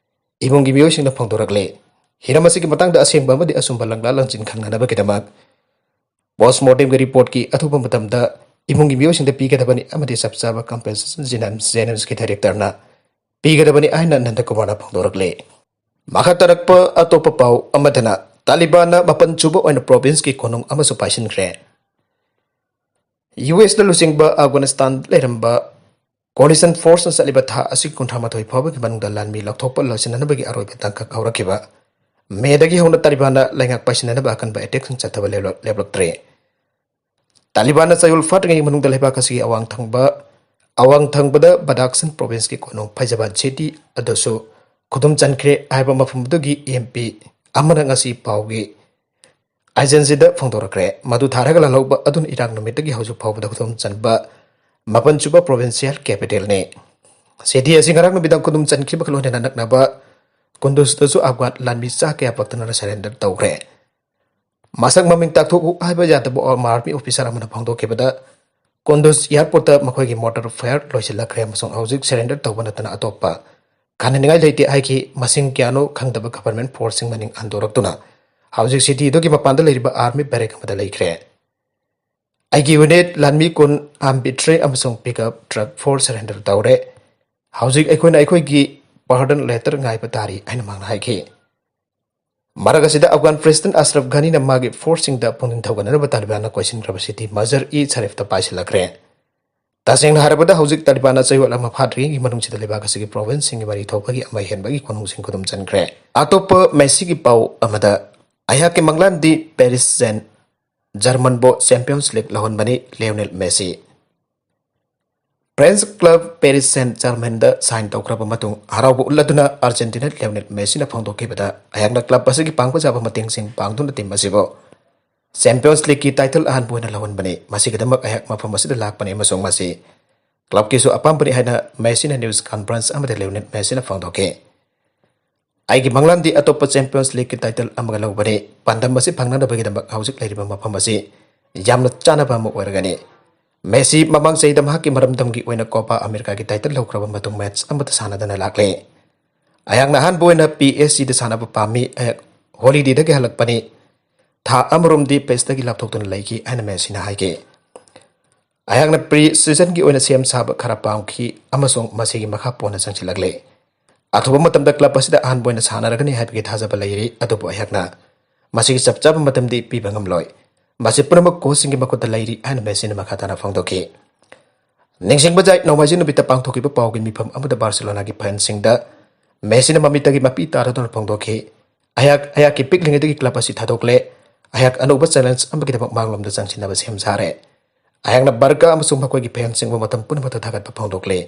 ꯏꯃꯨꯡꯒꯤ ꯃꯤꯑꯣꯏꯁꯤꯡꯅ ꯐꯣꯡꯗꯣꯔꯛꯂꯦ꯫ ꯍꯤꯔꯝ ꯑꯁꯤꯒꯤ ꯃꯇꯥꯡꯗ ꯑꯁꯦꯡꯕ ꯑꯃꯗꯤ ꯑꯆꯨꯝꯕ ꯂꯪꯂꯥ ꯂꯪꯁꯤꯟ ꯈꯪꯅꯅꯕꯒꯤꯗꯃꯛ post mortemꯒꯤ reportꯀꯤ ꯑꯊꯨꯕ ꯃꯇꯝꯗ ꯏꯃꯨꯡꯒꯤ ꯃꯤꯑꯣꯏꯁꯤꯡꯗ ꯄꯤꯒꯗꯕꯅꯤ ꯑꯃꯗꯤ ꯆꯞ ꯆꯥꯕ compensation JNIMSꯀꯤ directorꯅ ꯄꯤꯒꯗꯕꯅꯤ ꯍꯥꯏꯅ ꯅꯟꯗꯀꯨꯃꯥꯔꯅ ꯐꯣꯡꯗꯣꯔꯛꯂꯦ꯫ ꯃꯈꯥ ꯇꯥꯔꯛꯄ ꯑꯇꯣꯞꯄ ꯄꯥꯎ ꯑꯃꯗꯅ ꯇꯥꯂꯤꯕꯥꯟꯅ ꯃꯥꯄꯟ ꯁꯨꯕ ꯑꯣꯏꯅ provinceꯀꯤ ꯀꯣꯅꯨꯡ ꯑꯃꯁꯨ ꯄꯥꯏꯁꯤꯟꯈ꯭ꯔꯦ꯫ USꯅ ꯂꯨꯆꯤꯡꯕ ꯑꯐꯒꯥꯅꯤꯁꯇꯥꯟꯗ ꯂꯩꯔꯝꯕ coalition forceꯅ ꯆꯠꯂꯤꯕ ꯊꯥ ꯑꯁꯤꯒꯤ ꯀꯨꯟꯊ꯭ꯔꯥ ꯃꯥꯊꯣꯏ ꯐꯥꯎꯕꯒꯤ ꯃꯅꯨꯡꯗ ꯂꯥꯟꯃꯤ ꯂꯧꯊꯣꯛꯄ ꯂꯣꯏꯁꯤꯟꯅꯅꯕꯒꯤ ꯑꯔꯣꯏꯕ ꯇꯥꯡꯀꯛ ꯍꯧꯔꯛꯈꯤꯕ ꯃꯦꯗꯒꯤ ꯍꯧꯅ ꯇꯥꯂꯤꯕꯥꯟꯅ ꯂꯩꯉꯥꯛ ꯄꯥꯏꯁꯤꯟꯅꯅꯕ ꯑꯀꯟꯕ attackꯁꯤꯡ ꯆꯠꯊꯕ ꯂꯦꯞꯂꯛ-, ꯂꯦꯞꯂꯛꯇ꯭ꯔꯦ꯫ ꯇꯥꯂꯤꯕꯥꯟꯅ ꯆꯌꯣꯜ ꯐꯥꯠꯇ꯭ꯔꯤꯉꯩ ꯃꯅꯨꯡꯗ ꯂꯩꯕꯥꯛ ꯑꯁꯤꯒꯤ ꯑꯋꯥꯡ ꯊꯪꯕ, ꯑꯋꯥꯡ ꯊꯪꯕꯗ ꯕꯗꯥꯈꯁꯟ provinceꯀꯤ ꯀꯣꯅꯨꯡ ꯐꯩꯖꯥꯕꯥꯗ city ꯑꯗꯨꯁꯨ ꯈꯨꯗꯨꯝ ꯆꯟꯈ꯭ꯔꯦ ꯍꯥꯏꯕ ꯃꯐꯝ ꯑꯗꯨꯒꯤ MP ꯑꯃꯅ ꯉꯁꯤ ꯄꯥꯎꯒꯤ agencyꯗ ꯐꯣꯡꯗꯣꯔꯛꯈ꯭ꯔꯦ꯫ ꯃꯗꯨ ꯊꯥꯔꯒ ꯂꯥꯜꯍꯧꯕ ꯑꯗꯨꯅ ꯏꯔꯥꯡ ꯅꯨꯃꯤꯠꯇꯒꯤ ꯍꯧꯖꯤꯛ ꯐꯥꯎꯕꯗ ꯈꯨꯗꯨꯝ ꯆꯟꯕ ꯃꯥꯄꯟ ꯁꯨꯕ provincial capitalꯅꯤ꯫ City ꯑꯁꯤ ꯉꯔꯥꯡ ꯅꯨꯃꯤꯗꯥꯡ ꯈꯨꯗꯨꯝ ꯆꯟꯈꯤꯕꯒ ꯂꯣꯏꯅꯅ ꯅꯛꯅꯕ ꯀꯨꯟꯗꯨꯁꯇꯁꯨ ꯑꯐꯒꯥꯟ ꯂꯥꯟꯃꯤ ꯆꯥ ꯀꯌꯥ ꯄꯛꯇꯅ surrender ꯇꯧꯈ꯭ꯔꯦ꯫ ꯃꯁꯛ ꯃꯃꯤꯡ ꯇꯥꯛꯊꯣꯛꯎ ꯍꯥꯏꯕ ꯌꯥꯗꯕ army officer ꯑꯃꯅ ꯐꯣꯡꯗꯣꯛꯈꯤꯕꯗ, ꯀꯨꯟꯗꯨꯁ airportꯇ ꯃꯈꯣꯏꯒꯤ mortar fire ꯂꯣꯏꯁꯤꯜꯂꯛꯈ꯭ꯔꯦ ꯑꯃꯁꯨꯡ ꯍꯧꯖꯤꯛ surrender ꯇꯧꯕ ꯅꯠꯇꯅ ꯑꯇꯣꯞꯄ ꯈꯟꯅꯅꯤꯡꯉꯥꯏ ꯂꯩꯇꯦ ꯍꯥꯏꯈꯤ꯫ ꯃꯁꯤꯡ ꯀꯌꯥꯅꯣ ꯈꯪꯗꯕ government forceꯁꯤꯡ ꯃꯅꯤꯡ ꯍꯟꯗꯣꯔꯛꯇꯨꯅ ꯍꯧꯖꯤꯛ cityꯗꯨꯒꯤ ꯃꯄꯥꯟꯗ ꯂꯩꯔꯤꯕ army barrack ꯑꯃꯗ ꯂꯩꯈ꯭ꯔꯦ꯫ ꯑꯩꯒꯤ unit ꯂꯥꯟꯃꯤ ꯀꯨꯟ, armed battery ꯑꯃꯁꯨꯡ pickup truck four surrender ꯇꯧꯔꯦ꯫ ꯍꯧꯖꯤꯛ ꯑꯩꯈꯣꯏꯅ ꯑꯩꯈꯣꯏꯒꯤ pardon letter ꯉꯥꯏꯕ ꯇꯥꯔꯤ ꯍꯥꯏꯅ ꯃꯍꯥꯛꯅ ꯍꯥꯏꯈꯤ꯫ ꯃꯔꯛ ꯑꯁꯤꯗ ꯑꯐꯒꯥꯟ president ꯑꯁꯔꯐ ꯘꯅꯤꯅ ꯃꯥꯒꯤ forceꯁꯤꯡꯗ ꯄꯨꯛꯅꯤꯡ ꯊꯧꯒꯠꯅꯅꯕ ꯇꯥꯂꯤꯕꯥꯟꯅ ꯀꯣꯏꯁꯤꯟꯈ꯭ꯔꯕ city ꯃꯖꯔ-ꯏ ꯁꯔꯤꯐꯇ ꯄꯥꯏꯁꯤꯜꯂꯛꯈ꯭ꯔꯦ꯫ ꯇꯁꯦꯡꯅ ꯍꯥꯏꯔꯕꯗ, ꯍꯧꯖꯤꯛ ꯇꯥꯂꯤꯕꯥꯟꯅ ꯆꯌꯣꯜ ꯑꯃ ꯐꯥꯗ꯭ꯔꯤꯉꯩꯒꯤ ꯃꯅꯨꯡꯁꯤꯗ ꯂꯩꯕꯥꯛ ꯑꯁꯤꯒꯤ provinceꯁꯤꯡꯒꯤ ꯃꯔꯤ ꯊꯣꯛꯄꯒꯤ ꯑꯃ ꯍꯦꯟꯕꯒꯤ ꯀꯣꯅꯨꯡꯁꯤꯡ ꯈꯨꯗꯨꯝ ꯆꯟꯈ꯭ꯔꯦ꯫ ꯑꯇꯣꯞꯄ ꯃꯦꯁꯤꯒꯤ ꯄꯥꯎ ꯑꯃꯗ, ꯑꯩꯍꯥꯛꯀꯤ ꯃꯪꯂꯥꯟꯗꯤ Paris Saint Germainꯕꯨ Champions League ꯂꯧꯍꯟꯕꯅꯤ, Lionel Messi. French club Paris Saint-Germain-ꯗ sign ꯇꯧꯈ꯭ꯔꯕ ꯃꯇꯨꯡ, ꯍꯔꯥꯎꯕ ꯎꯠꯂꯗꯨꯅ Argentina Lionel Messi-ꯅ ꯐꯣꯡꯗꯣꯛꯈꯤꯕꯗ, ꯑꯩꯍꯥꯛꯅ club ꯑꯁꯤꯒꯤ ꯄꯥꯡꯕ ꯆꯥꯕ ꯃꯇꯦꯡꯁꯤꯡ ꯄꯥꯡꯗꯨꯅ team ꯑꯁꯤꯕꯨ Champions League-ꯀꯤ title ꯑꯍꯥꯟꯕ ꯑꯣꯏꯅ ꯂꯧꯍꯟꯕꯅꯤ꯫ ꯃꯁꯤꯒꯤꯗꯃꯛ ꯑꯩꯍꯥꯛ ꯃꯐꯝ ꯑꯁꯤꯗ ꯂꯥꯛꯄꯅꯤ ꯑꯃꯁꯨꯡ ꯃꯁꯤ club-ꯀꯤꯁꯨ ꯑꯄꯥꯝꯕꯅꯤ ꯍꯥꯏꯅ Messi-ꯅ news conference ꯑꯃꯗ Lionel Messi-ꯅ ꯐꯣꯡꯗꯣꯛꯈꯤ꯫ "ꯑꯩꯒꯤ ꯃꯪꯂꯥꯟꯗꯤ ꯑꯇꯣꯞꯄ Champions League-ꯀꯤ title ꯑꯃꯒ ꯂꯧꯕꯅꯤ꯫ ꯄꯥꯟꯗꯝ ꯑꯁꯤ ꯐꯪꯅꯅꯕꯒꯤꯗꯃꯛ ꯍꯧꯖꯤꯛ ꯂꯩꯔꯤꯕ ꯃꯐꯝ ꯑꯁꯤ ꯌꯥꯝꯅ ꯆꯥꯅꯕ ꯑꯃ ꯑꯣꯏꯔꯒꯅꯤ꯫" ꯃꯦꯁꯤ ꯃꯃꯥꯡ ꯆꯍꯤꯗ ꯃꯍꯥꯛꯀꯤ ꯃꯔꯝꯗꯝꯒꯤ ꯑꯣꯏꯅ Copa America-ꯒꯤ title ꯂꯧꯈ꯭ꯔꯕ ꯃꯇꯨꯡ match ꯑꯃꯠꯇ ꯁꯥꯟꯅꯗꯅ ꯂꯥꯛꯂꯦ꯫ "ꯑꯩꯍꯥꯛꯅ ꯑꯍꯥꯟꯕ ꯑꯣꯏꯅ P S G-ꯗ ꯁꯥꯟꯅꯕ ꯄꯥꯝꯃꯤ꯫ ꯑꯩꯍꯥꯛ holiday-ꯗꯒꯤ ꯍꯜꯂꯛꯄꯅꯤ꯫ ꯊꯥ ꯑꯃꯔꯣꯝꯗꯤ pitch-ꯇꯒꯤ ꯂꯥꯞꯊꯣꯛꯇꯨꯅ ꯂꯩꯈꯤ" ꯍꯥꯏꯅ ꯃꯦꯁꯤꯅ ꯍꯥꯏꯈꯤ꯫ "ꯑꯩꯍꯥꯛꯅ pre-season-ꯒꯤ ꯑꯣꯏꯅ ꯁꯦꯝ ꯁꯥꯕ ꯈꯔ ꯄꯥꯝꯈꯤ ꯑꯃꯁꯨꯡ ꯃꯁꯤꯒꯤ ꯃꯈꯥ ꯄꯣꯟꯅ ꯆꯪꯁꯤꯜꯂꯛꯂꯦ꯫ ꯑꯊꯨꯕ ꯃꯇꯝꯗ club ꯑꯁꯤꯗ ꯑꯍꯥꯟꯕ ꯑꯣꯏꯅ ꯁꯥꯟꯅꯔꯒꯅꯤ ꯍꯥꯏꯕꯒꯤ ꯊꯥꯖꯕ ꯂꯩꯔꯤ, ꯑꯗꯨꯕꯨ ꯑꯩꯍꯥꯛꯅ ꯃꯁꯤꯒꯤ ꯆꯞ ꯆꯥꯕ ꯃꯇꯝꯗꯤ ꯄꯤꯕ ꯉꯝꯂꯣꯏ꯫ ꯃꯁꯤ ꯄꯨꯝꯅꯃꯛ coach-ꯁꯤꯡꯒꯤ ꯃꯈꯨꯠꯇ ꯂꯩꯔꯤ" ꯍꯥꯏꯅ ꯃꯦꯁꯤꯅ ꯃꯈꯥ ꯇꯥꯅ ꯐꯣꯡꯗꯣꯛꯈꯤ꯫ ꯅꯤꯡꯁꯤꯡꯕ ꯌꯥꯏ, ꯅꯣꯡꯃꯥꯏꯖꯤꯡ ꯅꯨꯃꯤꯠꯇ ꯄꯥꯡꯊꯣꯛꯈꯤꯕ ꯄꯥꯎꯒꯤ ꯃꯤꯐꯝ ꯑꯃꯗ Barcelona-ꯒꯤ fan-ꯁꯤꯡꯗ ꯃꯦꯁꯤꯅ ꯃꯃꯤꯠꯇꯒꯤ ꯃꯄꯤ ꯇꯥꯔꯗꯨꯅ ꯐꯣꯡꯗꯣꯛꯈꯤ, "ꯑꯩꯍꯥꯛ ꯑꯩꯍꯥꯛꯀꯤ ꯄꯤꯛꯂꯤꯉꯩꯗꯒꯤ club ꯑꯁꯤ ꯊꯥꯗꯣꯛꯂꯦ꯫ ꯑꯩꯍꯥꯛ ꯑꯅꯧꯕ challenge ꯑꯃꯒꯤꯗꯃꯛ ꯃꯥꯡꯂꯣꯝꯗ ꯆꯪꯁꯤꯟꯅꯕ ꯁꯦꯝ ꯁꯥꯔꯦ꯫ ꯑꯩꯍꯥꯛꯅ Barca ꯑꯃꯁꯨꯡ ꯃꯈꯣꯏꯒꯤ fan-ꯁꯤꯡꯕꯨ ꯃꯇꯝ ꯄꯨꯝꯅꯃꯛꯇ ꯊꯥꯒꯠꯄ ꯐꯣꯡꯗꯣꯛꯂꯦ꯫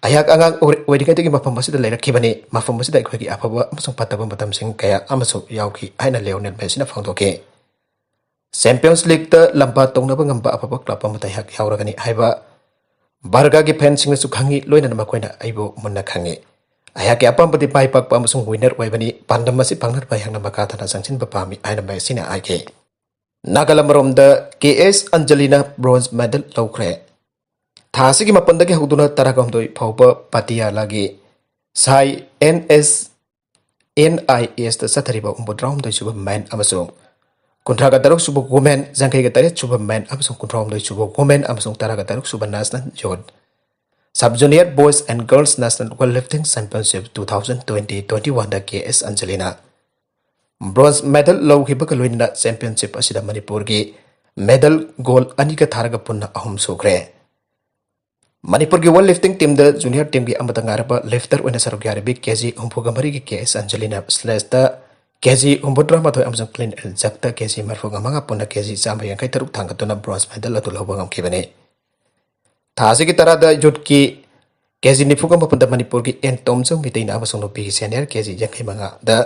ꯑꯩꯍꯥꯛ ꯑꯉꯥꯡ ꯑꯣꯏꯔꯤ-, ꯑꯣꯏꯔꯤꯉꯩꯗꯒꯤ ꯃꯐꯝ ꯑꯁꯤꯗ ꯂꯩꯔꯛꯈꯤꯕꯅꯤ꯫ ꯃꯐꯝ ꯑꯁꯤꯗ ꯑꯩꯈꯣꯏꯒꯤ ꯑꯐꯕ ꯑꯃꯁꯨꯡ ꯐꯠꯇꯕ ꯃꯇꯝꯁꯤꯡ ꯀꯌꯥ ꯑꯃꯁꯨ ꯌꯥꯎꯈꯤ" ꯍꯥꯏꯅ Lionel Messi-ꯅ ꯐꯣꯡꯗꯣꯛꯈꯤ꯫ "Champions League-ꯇ ꯂꯝꯕꯥ ꯇꯧꯅꯕ ꯉꯝꯕ ꯑꯐꯕ club ꯑꯃꯗ ꯑꯩꯍꯥꯛ ꯌꯥꯎꯔꯒꯅꯤ ꯍꯥꯏꯕ Barca-ꯒꯤ fan-ꯁꯤꯡꯅꯁꯨ ꯈꯪꯉꯤ, ꯂꯣꯏꯅꯅ ꯃꯈꯣꯏꯅ ꯑꯩꯕꯨ ꯃꯨꯟꯅ ꯈꯪꯉꯤ꯫ ꯑꯩꯍꯥꯛꯀꯤ ꯑꯄꯥꯝꯕꯗꯤ ꯃꯥꯏ ꯄꯥꯛꯄ ꯑꯃꯁꯨꯡ winner ꯑꯣꯏꯕꯅꯤ꯫ ꯄꯥꯟꯗꯝ ꯑꯁꯤ ꯐꯪꯅꯅꯕ ꯑꯩꯍꯥꯛꯅ ꯃꯈꯥ ꯇꯥꯅ ꯆꯪꯁꯤꯟꯕ ꯄꯥꯝꯃꯤ" ꯍꯥꯏꯅ ꯃꯦꯁꯤꯅ ꯍꯥꯏꯈꯤ꯫ ꯅꯥꯒꯥꯂꯝ ꯑꯃꯔꯣꯝꯗ K S Angelina bronze medal ꯂꯧꯈ꯭ꯔꯦ꯫ ꯊꯥ ꯑꯁꯤꯒꯤ ꯃꯥꯄꯟꯗꯒꯤ ꯍꯧꯗꯨꯅ ꯇꯔꯥꯍꯨꯝꯗꯣꯏ ꯐꯥꯎꯕ ꯄꯇꯤꯌꯥꯂꯥꯒꯤ ꯁꯥꯏ N S N I S-ꯇ ꯆꯠꯊꯔꯤꯕ ꯍꯨꯝꯐꯨꯇꯔꯥꯍꯨꯝꯗꯣꯏ ꯁꯨꯕ men ꯑꯃꯁꯨꯡ ꯀꯨꯟꯊ꯭ꯔꯥꯒ ꯇꯔꯨꯛ ꯁꯨꯕ women, ꯌꯥꯡꯈꯩꯒ ꯇꯔꯦꯠ ꯁꯨꯕ men ꯑꯃꯁꯨꯡ ꯀꯨꯟꯊ꯭ꯔꯥꯍꯨꯝꯗꯣꯏ ꯁꯨꯕ women ꯑꯃꯁꯨꯡ ꯇꯔꯥꯒ ꯇꯔꯨꯛ ꯁꯨꯕ National Youth Sub Junior Boys and Girls National Weightlifting Championship two thousand twenty twenty-one-ꯗ K S Angelina bronze medal ꯂꯧꯈꯤꯕꯒ ꯂꯣꯏꯅꯅ championship ꯑꯁꯤꯗ ꯃꯅꯤꯄꯨꯔꯒꯤ medal gold ꯑꯅꯤꯒ ꯊꯥꯔꯒ ꯄꯨꯟꯅ ꯑꯍꯨꯝ ꯁꯨꯈ꯭ꯔꯦ꯫ ꯃꯅꯤꯄꯨꯔꯒꯤ weightlifting team-ꯗ junior team-ꯒꯤ ꯑꯃꯠꯇ ꯉꯥꯏꯔꯕ lifter ꯑꯣꯏꯅ ꯁꯔꯨꯛ ꯌꯥꯔꯤꯕꯤ K G ꯍꯨꯝꯐꯨꯒ ꯃꯔꯤꯒꯤ K S Angelina sledge-ꯇ K G ꯍꯨꯝꯐꯨꯇꯔꯥꯃꯥꯊꯣꯏ ꯑꯃꯁꯨꯡ clean and jerk-ꯇ K G ꯃꯔꯤꯐꯨꯃꯉꯥ ꯄꯨꯟꯅ K G ꯆꯥꯝꯃ ꯌꯥꯡꯈꯩ ꯇꯔꯨꯛ ꯊꯥꯡꯒꯠꯇꯨꯅ bronze medal ꯑꯗꯨ ꯂꯧꯕ ꯉꯝꯈꯤꯕꯅꯤ꯫ ꯊꯥ ꯑꯁꯤꯒꯤ ꯇꯔꯥꯗ ꯌꯨꯠꯀꯤ ꯀꯦ ꯖꯤ ꯅꯤꯐꯨꯒ ꯃꯥꯄꯟꯗ ꯃꯅꯤꯄꯨꯔꯒꯤ ꯑꯦꯟ ꯇꯣꯝꯆꯧ ꯃꯤꯇꯩꯅ ꯑꯃꯁꯨꯡ ꯅꯨꯄꯤꯒꯤ ꯁꯦꯅꯤꯌꯔ ꯀꯦ ꯖꯤ ꯌꯥꯡꯈꯩ ꯃꯉꯥꯗ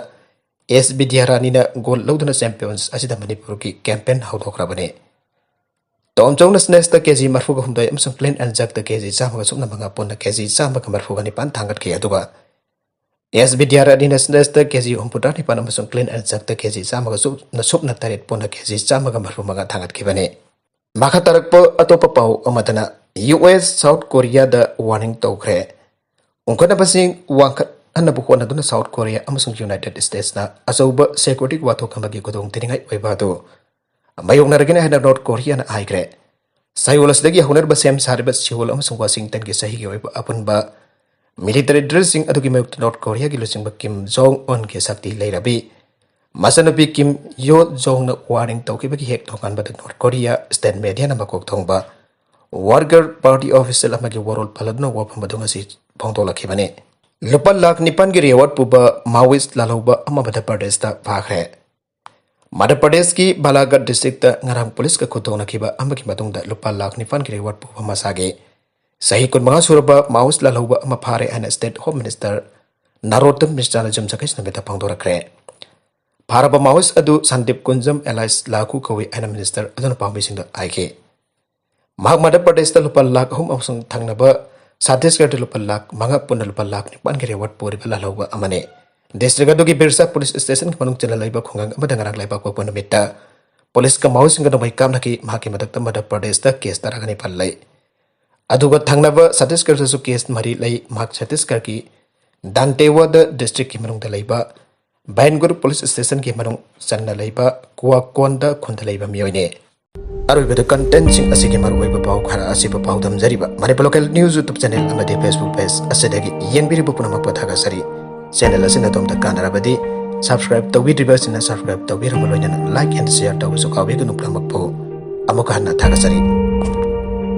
ꯑꯦꯁ ꯕꯤꯗ꯭ꯌꯥꯔꯥꯅꯤꯅ ꯒꯣꯜ ꯂꯧꯗꯨꯅ ꯆꯦꯝꯄꯤꯌꯟꯁ ꯑꯁꯤꯗ ꯃꯅꯤꯄꯨꯔꯒꯤ ꯀꯦꯝꯄꯦꯟ ꯍꯧꯗꯣꯛꯈ꯭ꯔꯕꯅꯤ꯫ ꯇꯣꯝꯆꯧꯅ ꯁ꯭ꯅꯦꯁꯇ ꯀꯦ ꯖꯤ ꯃꯔꯐꯨꯒ ꯍꯨꯝꯗꯣꯏ ꯑꯃꯁꯨꯡ ꯀ꯭ꯂꯤꯟ ꯑꯦꯟ ꯖꯔꯛꯇ ꯀꯦ ꯖꯤ ꯆꯥꯝꯃꯒ ꯁꯨꯞꯅ ꯃꯉꯥ, ꯄꯨꯟꯅ ꯀꯦ ꯖꯤ ꯆꯥꯝꯃꯒ ꯃꯔꯐꯨꯒ ꯅꯤꯄꯥꯟ ꯊꯥꯡꯒꯠꯈꯤ꯫ ꯑꯗꯨꯒ ꯑꯦꯁ ꯕꯤꯗ꯭ꯌꯥꯔꯥꯅꯤꯅ ꯁ꯭ꯅꯦꯁꯇ ꯀꯦ ꯖꯤ ꯍꯨꯝꯐꯨꯇꯔꯥ ꯅꯤꯄꯥꯟ ꯑꯃꯁꯨꯡ ꯀ꯭ꯂꯤꯟ ꯑꯦꯟ ꯖꯔꯛꯇ ꯀꯦ ꯖꯤ ꯆꯥꯝꯃꯒ ꯁꯨꯞꯅ ꯁꯨꯞꯅ ꯇꯔꯦꯠ, ꯄꯨꯟꯅ ꯀꯦ ꯖꯤ ꯆꯥꯝꯃꯒ ꯃꯔꯐꯨ ꯃꯉꯥ ꯊꯥꯡꯒꯠꯈꯤꯕꯅꯤ꯫ ꯃꯈꯥ ꯇꯥꯔꯛꯄ ꯑꯇꯣꯞꯄ ꯄꯥꯎ ꯑꯃꯗꯅ, ꯌꯨ ꯑꯦꯁ ꯁꯥꯎꯠ ꯀꯣꯔꯤꯌꯥꯗ ꯋꯥꯔꯅꯤꯡ ꯇꯧꯈ꯭ꯔꯦ꯫ ꯎꯪꯈꯠꯅꯕꯁꯤꯡ ꯋꯥꯡꯈꯠꯍꯟꯅꯕ ꯍꯣꯠꯅꯗꯨꯅ ꯁꯥꯎꯠ ꯀꯣꯔꯤꯌꯥ ꯑꯃꯁꯨꯡ ꯌꯨꯅꯥꯏꯇꯦꯗ ꯁ꯭ꯇꯦꯠꯁꯅ ꯑꯆꯧꯕ ꯁꯦꯀ꯭ꯌꯨꯔꯤꯇꯤ ꯋꯥꯊꯣꯛ ꯑꯃꯒꯤ ꯈꯨꯗꯣꯡ ꯊꯤꯅꯤꯡꯉꯥꯏ ꯑꯣꯏꯕ ꯑꯗꯨ ꯃꯥꯌꯣꯛꯅꯔꯒꯅꯤ ꯍꯥꯏꯅ ꯅꯣꯔꯠ ꯀꯣꯔꯤꯌꯥꯅ ꯍꯥꯏꯈ꯭ꯔꯦ꯫ ꯁꯌꯣꯜ ꯑꯁꯤꯗꯒꯤ ꯍꯧꯅꯔꯕ ꯁꯦꯝ ꯁꯥꯔꯤꯕ ꯁꯤꯑꯣꯜ ꯑꯃꯁꯨꯡ ꯋꯥꯁꯤꯡꯇꯟꯒꯤ ꯆꯍꯤꯒꯤ ꯑꯣꯏꯕ ꯑꯄꯨꯟꯕ ꯃꯤꯂꯤꯇꯔꯤ ꯗ꯭ꯔꯤꯜꯁꯤꯡ ꯑꯗꯨꯒꯤ ꯃꯥꯌꯣꯛꯇ ꯅꯣꯔꯠ ꯀꯣꯔꯤꯌꯥꯒꯤ ꯂꯨꯆꯤꯡꯕ ꯀꯤꯝ ꯖꯣꯡ ꯎꯟꯒꯤ ꯁꯛꯇꯤ ꯂꯩꯔꯕꯤ ꯃꯆꯟꯅꯨꯄꯤ ꯀꯤꯝ ꯌꯣ ꯖꯣꯡꯅ ꯋꯥꯔꯅꯤꯡ ꯇꯧꯈꯤꯕꯒꯤ ꯍꯦꯛ ꯅꯣꯡꯉꯥꯟꯕꯗ ꯅꯣꯔꯠ ꯀꯣꯔꯤꯌꯥ ꯁ꯭ꯇꯦꯠ ꯃꯦꯗꯤꯌꯥꯅ ꯃꯀꯣꯛ ꯊꯣꯡꯕ ꯋꯥꯔꯀꯔ ꯄꯥꯔꯇꯤ ꯑꯣꯐꯤꯁꯤꯌꯦꯜ ꯑꯃꯒꯤ ꯋꯥꯔꯣꯜ ꯄꯜꯂꯗꯨꯅ ꯋꯥꯐꯝ ꯑꯗꯨ ꯉꯁꯤ ꯐꯣꯡꯗꯣꯛꯂꯛꯈꯤꯕꯅꯤ꯫ ꯂꯨꯄꯥ ꯂꯥꯈ ꯅꯤꯄꯥꯟꯒꯤ ꯔꯤꯋꯥꯔꯗ ꯄꯨꯕ ꯃꯥꯑꯣꯏꯁ ꯂꯥꯜꯍꯧꯕ ꯑꯃ ꯃꯙ꯭ꯌ ꯄ꯭ꯔꯗꯦꯁꯇ ꯐꯥꯈ꯭ꯔꯦ꯫ ꯃꯙ꯭ꯌ ꯄ꯭ꯔꯗꯦꯁꯀꯤ ꯕꯥꯂꯥꯘꯥꯠ ꯗꯤꯁꯇ꯭ꯔꯤꯛꯇ ꯉꯔꯥꯡ ꯄꯨꯂꯤꯁꯀ ꯈꯨꯗꯣꯡꯅꯈꯤꯕ ꯑꯃꯒꯤ ꯃꯇꯨꯡꯗ ꯂꯨꯄꯥ ꯂꯥꯈ ꯅꯤꯄꯥꯟꯒꯤ ꯔꯤꯋꯥꯔꯗ ꯄꯨꯕ ꯃꯁꯥꯒꯤ ꯆꯍꯤ ꯀꯨꯟꯃꯉꯥ ꯁꯨꯔꯕ ꯃꯥꯑꯣꯏꯁ ꯂꯥꯜꯍꯧꯕ ꯑꯃ ꯐꯥꯔꯦ ꯍꯥꯏꯅ ꯁ꯭ꯇꯦꯠ ꯍꯣꯝ ꯃꯤꯅꯤꯁꯇꯔ ꯅꯔꯣꯠꯇꯝ ꯃꯤꯁ꯭ꯔꯥꯅ ꯌꯨꯝꯁꯀꯩꯁ ꯅꯨꯃꯤꯠꯇ ꯐꯣꯡꯗꯣꯔꯛꯈ꯭ꯔꯦ꯫ ꯐꯥꯔꯕ ꯃꯥꯑꯣꯏꯁ ꯑꯗꯨ ꯁꯟꯗꯤꯞ ꯀꯨꯟꯖꯝ ꯑꯦꯂꯥꯏꯁ ꯂꯥꯈꯨ ꯀꯧꯏ ꯍꯥꯏꯅ ꯃꯤꯅꯤꯁꯇꯔ ꯑꯗꯨꯅ ꯄꯥꯎꯃꯤꯁꯤꯡꯗ ꯍꯥꯏꯈꯤ꯫ ꯃꯍꯥꯛ ꯃꯙ꯭ꯌ ꯄ꯭ꯔꯗꯦꯁꯇ ꯂꯨꯄꯥ ꯂꯥꯈ ꯑꯍꯨꯝ ꯑꯃꯁꯨꯡ ꯊꯪꯅꯕ ꯁꯠꯇꯤꯁꯒꯔꯗ ꯂꯨꯄꯥ ꯂꯥꯈ ꯃꯉꯥ, ꯄꯨꯟꯅ ꯂꯨꯄꯥ ꯂꯥꯈ ꯅꯤꯄꯥꯟꯒꯤ ꯔꯤꯋꯥꯔꯗ ꯄꯨꯔꯤꯕ ꯂꯥꯜꯍꯧꯕ ꯑꯃꯅꯤ꯫ ꯗꯤꯁꯇ꯭ꯔꯤꯛ ꯑꯗꯨꯒꯤ ꯕꯤꯔꯁꯥ ꯄꯨꯂꯤꯁ ꯁ꯭ꯇꯦꯁꯟꯒꯤ ꯃꯅꯨꯡ ꯆꯟꯅ ꯂꯩꯕ ꯈꯨꯡꯒꯪ ꯑꯃꯗ ꯉꯔꯥꯡ ꯂꯩꯕꯥꯛꯄꯣꯛꯄ ꯅꯨꯃꯤꯠꯇ ꯄꯨꯂꯤꯁꯀ ꯃꯥꯑꯣꯏꯁꯤꯡꯒ ꯅꯣꯡꯃꯩ ꯀꯥꯞꯅꯈꯤ꯫ ꯃꯍꯥꯛꯀꯤ ꯃꯊꯛꯇ ꯃꯙ꯭ꯌ ꯄ꯭ꯔꯗꯦꯁꯇ ꯀꯦꯁ ꯇꯔꯥꯒ ꯅꯤꯄꯥꯟ ꯂꯩ꯫ ꯑꯗꯨꯒ ꯊꯪꯅꯕ ꯁꯠꯇꯤꯁꯒꯔꯗꯁꯨ ꯀꯦꯁ ꯃꯔꯤ ꯂꯩ꯫ ꯃꯍꯥꯛ ꯁꯠꯇꯤꯁꯒꯔꯒꯤ ꯗꯥꯟꯇꯦꯋꯥꯗ ꯗꯤꯁꯇ꯭ꯔꯤꯛꯀꯤ ꯃꯅꯨꯡꯗ ꯂꯩꯕ ꯕꯦꯟꯒꯨꯔ ꯄꯨꯂꯤꯁ ꯁ꯭ꯇꯦꯁꯟꯒꯤ ꯃꯅꯨꯡ ꯆꯟꯅ ꯂꯩꯕ ꯀꯨꯋꯥꯀꯣꯟꯗ ꯈꯨꯟꯗ ꯂꯩꯕ ꯃꯤꯑꯣꯏꯅꯤ꯫ ꯑꯔꯣꯏꯕꯗ ꯀꯟꯇꯦꯟꯠꯁꯤꯡ ꯑꯁꯤꯒꯤ ꯃꯔꯨꯑꯣꯏꯕ ꯄꯥꯎ ꯈꯔ ꯑꯁꯤꯕꯨ ꯄꯥꯎꯗꯝꯖꯔꯤꯕ Manipur local news YouTube channel ꯑꯃꯗꯤ ꯐꯦꯁꯕꯨꯛ ꯄꯦꯖ ꯑꯁꯤꯗꯒꯤ ꯌꯦꯡꯕꯤꯔꯤꯕ ꯄꯨꯝꯅꯃꯛꯄꯨ ꯊꯥꯒꯠꯆꯔꯤ꯫ ꯆꯦꯅꯦꯜ ꯑꯁꯤꯅ ꯑꯗꯣꯝꯗ ꯀꯥꯟꯅꯔꯕꯗꯤ ꯁꯕꯁꯀ꯭ꯔꯥꯏꯕ ꯇꯧꯕꯤꯗ꯭ꯔꯤꯕꯁꯤꯡꯅ ꯁꯕꯁꯀ꯭ꯔꯥꯏꯕ ꯇꯧꯕꯤꯔꯕ ꯂꯣꯏꯅꯅ ꯂꯥꯏꯛ ꯑꯦꯟ ꯁꯤꯌꯔ ꯇꯧꯕꯁꯨ ꯀꯥꯎꯕꯤꯒꯅꯨ ꯄꯨꯝꯅꯃꯛꯄꯨ꯫ ꯑꯃꯨꯛꯀ ꯍꯟꯅ ꯊꯥꯒꯠꯆꯔꯤ꯫